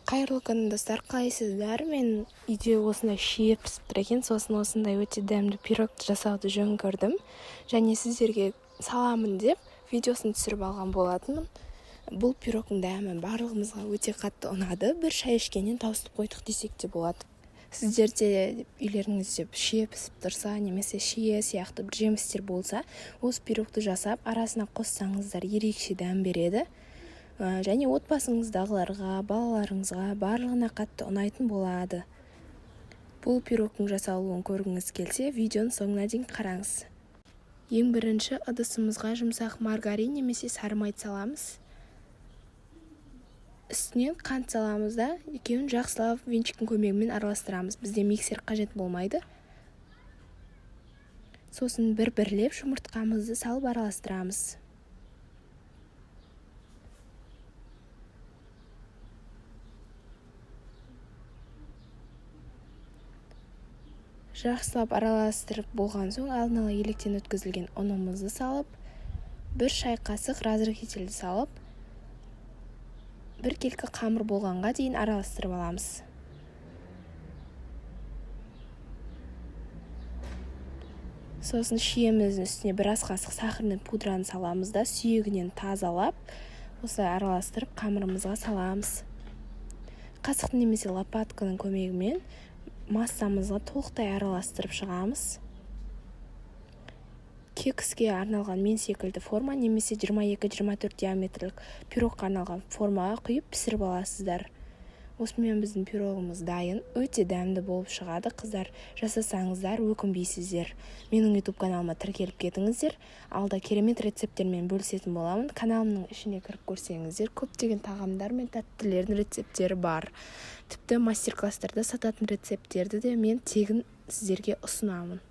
Қайырлы күн, достар! Қалайсыздар? Мен үйде осындай шие пісіп тұр екен, сосын осындай өте дәмді пирогты жасауды жөн көрдім және сіздерге саламын деп видеосын түсіріп алған болатынмын. Бұл пирогтың дәмі барлығымызға өте қатты ұнады. Бір шай ішкеннен тауысып қойдық десек те болады. Сіздерде үйлеріңізде шие пісіп тұрса немесе шие сияқты бір жемістер болса, осы пирогты жасап, арасына қоссаңыздар, ерекше дәм береді және отбасыңыздағыларға, балаларыңызға, барлығына қатты ұнайтын болады. Бұл пирогтың жасалуын көргіңіз келсе, видеоның соңына дейін қараңыз. Ең бірінші ыдысымызға жұмсақ маргарин немесе сары майды саламыз. Үстінен қант саламыз да, екеуін жақсылап венчиктің көмегімен араластырамыз. Бізде миксер қажет болмайды. Сосын бір-бірлеп жұмыртқамызды салып араластырамыз. Жақсылап араластырып болған соң, алдын ала електен өткізілген ұнымызды салып, 1 шай қасық разрыхлительді салып, біркелкі қамыр болғанға дейін араластырып аламыз. Сосын шиеміздің үстіне біраз қасық сахарный пудраны саламыз да, сүйегінен тазалап, осылай араластырып қамырымызға саламыз. Қасықтың немесе лопатканың көмегімен массамызға толықтай араластырып шығамыз. Кекске арналған мен секілді форма немесе 22-24 диаметрлік пирогқа арналған формаға құйып пісіріп аласыздар. Осымен біздің пирогымыз дайын, өте дәмді болып шығады. Қыздар, жасасаңыздар, өкінбейсіздер. Менің YouTube каналыма тіркеліп кетіңіздер. Алда керемет рецепттермен бөлісетін боламын. Каналымның ішіне кіріп көрсеңіздер, көптеген тағамдар мен тәттілердің рецепттері бар. Тіпті мастер-класстарда сататын рецепттерді де мен тегін сіздерге ұсынамын.